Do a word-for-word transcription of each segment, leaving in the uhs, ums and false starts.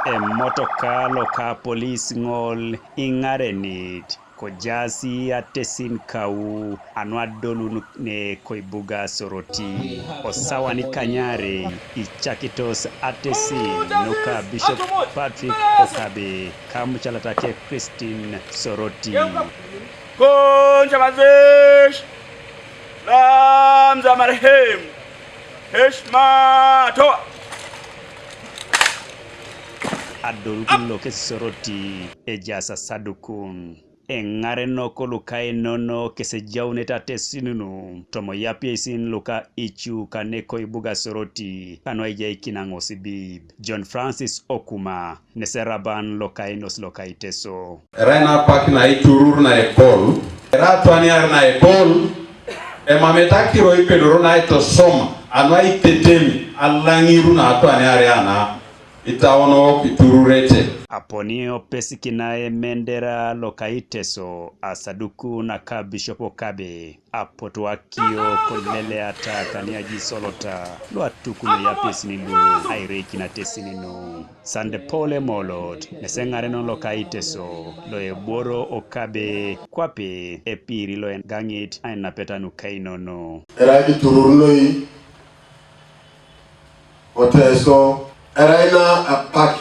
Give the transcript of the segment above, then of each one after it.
Emotoka loka polis ŋol iŋarenit. Kojaas atesin kau anu adolun ne koibuga Soroti. Osawan ikanyarei icakitos atesin nuka Bishop Patrick Okabe kamucalata ke Christine Soroti. Konja mazesh lamza marehemu heshima toa. Adolukun loke Soroti ejaas asadukun. Eŋarenok lukainono kesejaunete atesinunu tomo yapiesin luka icu kaneko ibuga Soroti kanu aijaikin aŋosibib. John Francis Okuma, neseraban lokainos loka Iteso. Erai na apak na iturur na epol, erai atwaniar na epol, emamete akiro ipedoro na itosoma, anu aitetemi alaŋiru na atwaniar ana. Itaonok itururete. Aponi opesikina emendera loka Iteso asaduku naka Bishop Okabe, apotu akio koleleata kaniaji Solota, luatukuno yapesin lu aireikin atesininu. Sande Paul Emolot, neseŋarenon loka Iteso, loeboro Okabe, kwape epiri loegaŋit ainapeta nukainono. Erai iturur noi Oteso erai na apak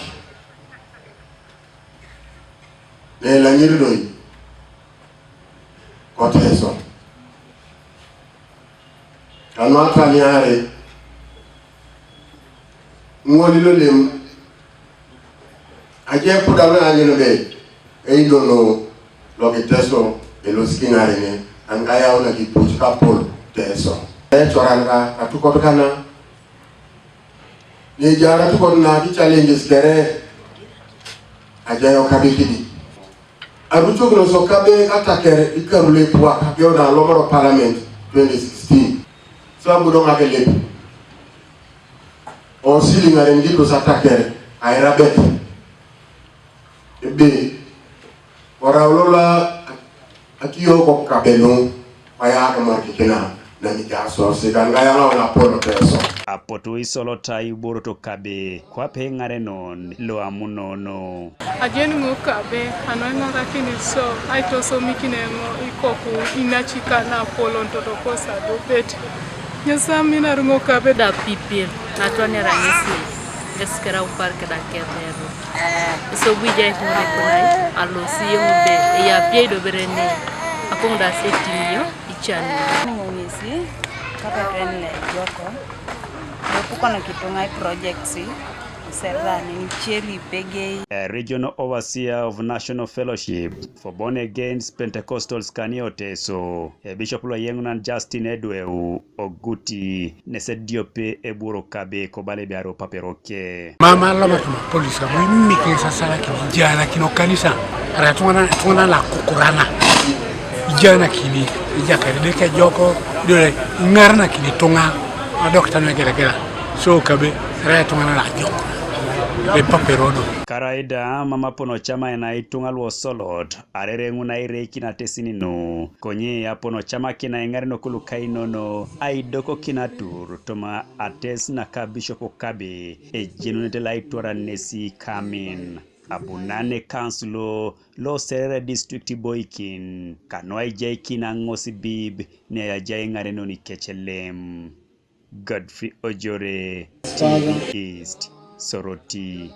nelaŋiri noi koteso. Kanu atwaniare ŋol lolem ajepuda lo anyun be. Eidono lokiteso elosikiŋarene aŋayau nakipuc kapol teso. Ecoran ka katukot kana nejara tukot naki challenges kere ajayo kabikidi. Arucokinoso kabe kataker ikarule puak akeuda lomoro parliament twenty sixteen. Sabu do ŋakelepu osiliŋaren kitos ataker airabet. Ebe, korau lola akiyoko kabenu, paya kamarkikina, namijaso sikan kaya ŋau na polo teso. Apotu isolota iboroto kabe, kwape ŋarenon lo amunono. Ajen ŋo kabe, ano eŋarakini so, aitosomikine ŋo ikoku inacika na apolon toto kosa dobet. Nyesa minar ŋo kabe. Da pipil, natwanera ŋesi, ŋesi kerau park da keberu. Esobu ijai ŋurekunai alosi yeŋ be eyapiai do bere ne akoŋ da setiminio ican. Niŋo ŋesi kapeten le joko lopukono kituŋa projects serani nicheli pegei. A regional overseer of National Fellowship for Born Again Pentecostals kani Oteso, a bishop lo yeŋunan Justin Edweu Oguti, nese diope ebworo kabe kobala ebiaro paperoke. Mama loma tuma polis abu imikini sasala kini jana kino kanisa. Ara tungana tungana la kukurana. Jana kini ijaka deke joko dole ŋarana kini tunga. Adokta no gela gela. So kabe ara tungana la joko. Le paperodo. Karaida mama pono chama ena itunga luosolot. Arere ŋun aireikin atesininu, konye apono camakina eŋarenok lukainono, aidokokin atur toma ates naka Bishop Okabe, ejenunete laitwara nesi kamin. Abunane kansulo lo Serere district iboikin, kanu aijaikin aŋosibib ne ajai eŋarenon kecelem. Godfrey Ojore, T V East, Soroti.